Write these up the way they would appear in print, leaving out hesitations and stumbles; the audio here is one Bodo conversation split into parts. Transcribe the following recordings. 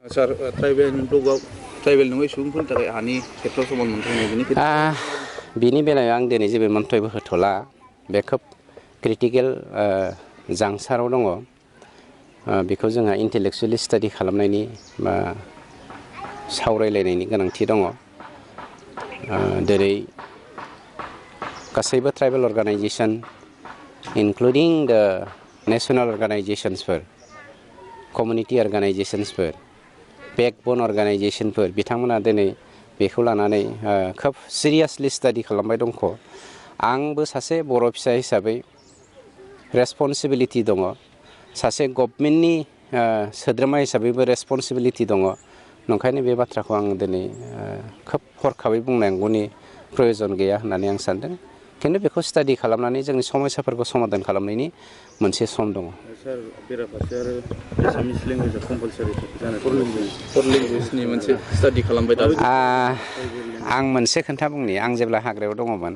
सार ट्राइबेल नङै सुबुंफोरनि थाखाय हानि खेथ्रआव समान मोनथाय बिनि बेलायाव आं दिनै जेबो मन्तब्य होथ'ला बे खोब क्रिटिकेल जांसाराव दङ बेखौ जोंहा इन्टेलेक्सुवेलि स्टाडि खालामनायनि बा सावरायलायनायनि गोनांथि दङ जेरै गासैबो ट्राइबेल अर्गानाइजेसन इनक्लुडिं द नेशनेल अर्गानाइजेसन्सफोर कमिउनिटि अर्गानाइजेसन्सफोर बेकबन अर्गानाइजेसनफोर बिथांमोना दिनै बेखौ लानानै खोब सिरियासलि स्टाडि खालामबाय दंख' आंबो सासे बर' फिसा हिसाबै रेसपन्सिबिलिटि दङ सासे गभर्नमेन्टनि सोद्रोमा हिसाबैबो रेसपन्सिबिलिटि दङ नंखायनो बे बाथ्राखौ आं दिनै खोब हरखाबै बुंनांगौनि प्रयजन गैया होननानै आं सानदों खिन्थु बेखौ स्टाडि खालामनानै जोंनि समस्याफोरखौ समाधान खालामनायनि मोनसे सम दङ सार बेराफारसे आरो एसामिस लेंगुवेजआ कम्पालसारि जानाय फर लेंगुवेजनि मोनसे स्टाडि खालामबाय दा आं मोनसे खोथा बुंनि आं जेब्ला हाग्रायाव दङमोन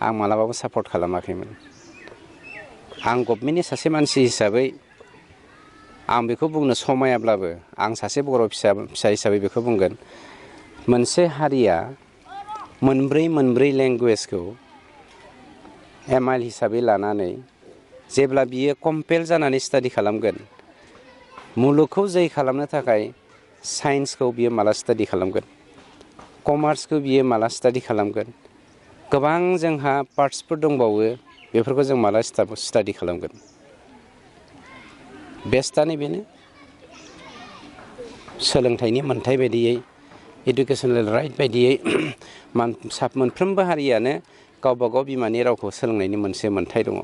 आं मालाबाबो सापर्ट खालामाखैमोन आं गभर्नमेन्टनि सासे मानसि हिसाबै आं बेखौ बुंनो समायाब्लाबो आं सासे बर' फिसा हिसाबै बेखौ बुंगोन मोनसे हारिया मोनब्रै लेंगुवेजखौ एमआइएल हिसाबै लानानै जेब्ला बियो कम्पेल जानानै स्टाडि खालामगोन मुलुगखौ जै खालामनो थाखाय साइन्सखौ बियो माला स्टाडि खालामगोन कमार्सखौ बियो माला स्टाडि खालामगोन गोबां जोंहा पार्टसफोर दंबावो बेफोरखौ जों माला स्टाडि खालामगोन बेस्टआनो बेनो सोलोंथाइनि मोन्थाय बायदियै इडुकेसनेल राइट बायदियै मोनफ्रोमबो हारियानो गावबा गाव बिमानि रावखौ सोलोंनायनि मोनसे मोन्थाय दङ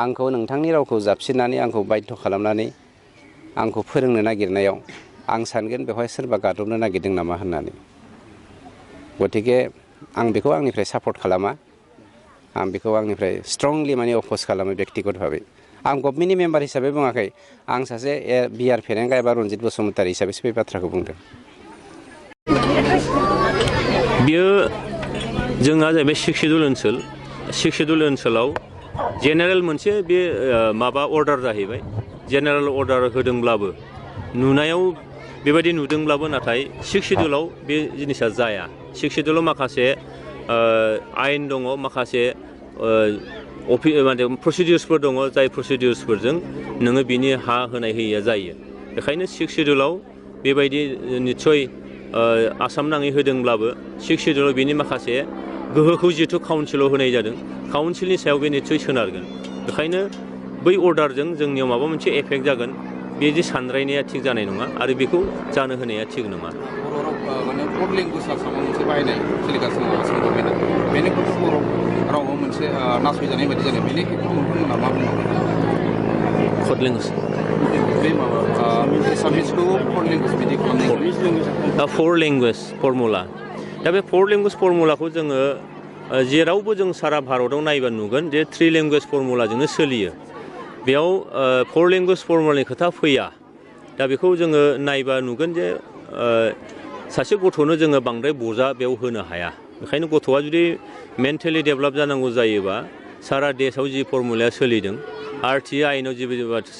आंखौ नोंथांनि रावखौ जाबसिननानै आंखौ बाध्य खालामनानै आंखौ फोरोंनो नागिरनायाव आं सानगोन बेवहाय सोरबा गादबनो नागिरदों नामा होननानै गतिके आं बेखौ आंनिफ्राय सापर्ट खालामा आं बेखौ आंनिफ्राय स्ट्रंलि माने अप'ज खालामो बेक्तिगत भाबै आं गभर्नमेन्टनि मेम्बार हिसाबै बुङाखै आं सासे बिआर फेरेंगा एबा रनजित बसुमतारी हिसाबैसो बे बाथ्राखौ बुंदों बियो जोंहा जाहैबाय 6 सिडुल ओनसोलाव जेनेरेल मोनसे बे माबा अर्डार जाहैबाय जेनेरेल अर्डार होदोंब्लाबो नुनायाव बेबायदि नुदोंब्लाबो नाथाय 6 सिडुलाव बे जिनिसा जाया 6 सिडुलाव माखासे आयेन दङ माखासे प्रसिडिउर्सफोर दङ जाय प्रसिडिउर्सफोरजों नोङो बिनि हा होनाय होयिया जायो बेखायनो 6 सिडुलाव बेबायदि निस्सय आसाम नाङै होदोंब्लाबो 6 सिडुलाव बिनि माखासे गोहोखौ जिहेथु काउन्सिलाव होनाय जादों काउन्सिलनि सायाव बे निस्सय सोनारगोन बेखायनो बै अर्डारजों जोंनियाव माबा मोनसे एफेक्ट जागोन बे जे सानरायनाया थिग जानाय नङा आरो बेखौ जानो होनाया थिग नङा माने फर लेंगुवेज आसामाव मोनसे बाहायनाय सोलिगासिनो दङ आसाम गभर्नमेन्टआ बेनिफ्राय बर' रावआव मोनसे नासयजानाय बायदि जानाय बेनि खेत्रआव नोंथांमोना मा बुंनो फर लेंगुवेज बे माबा एसामिसखौ फर लेंगुवेज बिदि खालामनाय फर लेंगुवेज फर्मुला दा बे फर लेंगुवेज फर्मुलाखौ जोङो जेरावबो जों सारा भारताव नायबा नुगोन जे 3 लेंगुवेज फर्मुलाजोंनो सोलियो बेयाव 4 लेंगुवेज फर्मुलानि खोथा फैया दा बेखौ जोङो नायबा नुगोन जे सासे गथ'नो जोङो बांद्राय बजा बेयाव होनो हाया बेखायनो गथ'आ जुदि मेन्टेलि डेभेलप जानांगौ जायोबा सारा देशआव जि फर्मुलाया सोलिदों आरटिए आइनाव जि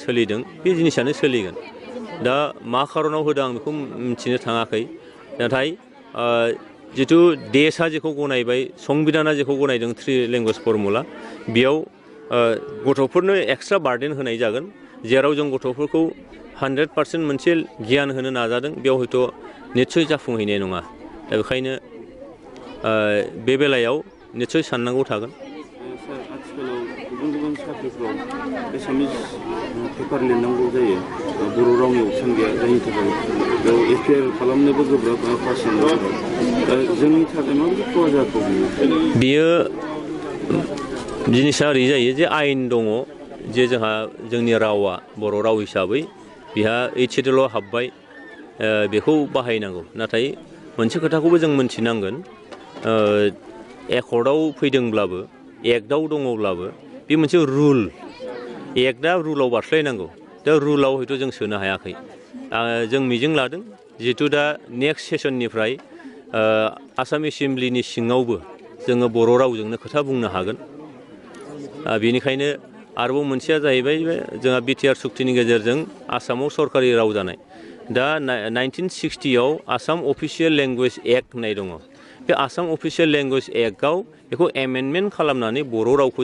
सोलिदों बे जिनिसानो सोलिगोन दा मा खारनाव होदों आं बेखौ मिथिनो थाङाखै नाथाय जिथु देशआ जेखौ गनायबाय संबिधाना जेखौ गनायदों 3 लेंगुवेज फर्मुला बेयाव गथ'फोरनो एक्सट्रा बार्डेन होनाय जागोन जेराव जों गथ'फोरखौ 100% मोनसे गियान होनो नाजादों बेयाव हयथ' निस्सय जाफुंहैनाय नङा दा बेखायनो बे बेलायाव निस्सय साननांगौ थागोन आथिखालाव गुबुन साख्रिफ्राव एसामिस पेपार लिरनांगौ जायो बर' रावनि अपसन गैया जायनि थाखाय बेयाव एप्लाइ खालामनोबो गोब्राब पास जानो जोंनि थाखाय माबायदि खहा जाथाव बियो जिनिसा ओरै जायो जे आयेन दङ जे जोंहा जोंनि रावा बर' राव हिसाबै बिहा 8 सिडुलाव हाबबाय बेखौ बाहायनांगौ नाथाय मोनसे खोथाखौबो जों मोनथिनांगोन एकर्डआव फैदोंब्लाबो एक्टआव दङब्लाबो बे मोनसे रुल एक्टआ रुलाव बारस्लायनांगौ दा रुलाव हयथ' जों सोनो हायाखै जों मिजिं लादों जिहेथु दा नेक्स्ट सेसननिफ्राय आसाम एसेमब्लिनि सिङावबो जोङो बर' रावजोंनो खोथा बुंनो हागोन बेनिखायनो आरोबाव मोनसेया जाहैबाय जोंहा बिटिआर सुक्तिनि गेजेरजों आसामाव सरकारि राव जानाय दा 1960आव आसाम अफिसियेल लेंगुवेज एक्ट होननाय दङ। बे आसाम अफिसियेल लेंगुवेज एक्टआव बेखौ एमेन्डमेन्ट खालामनानै बर' रावखौ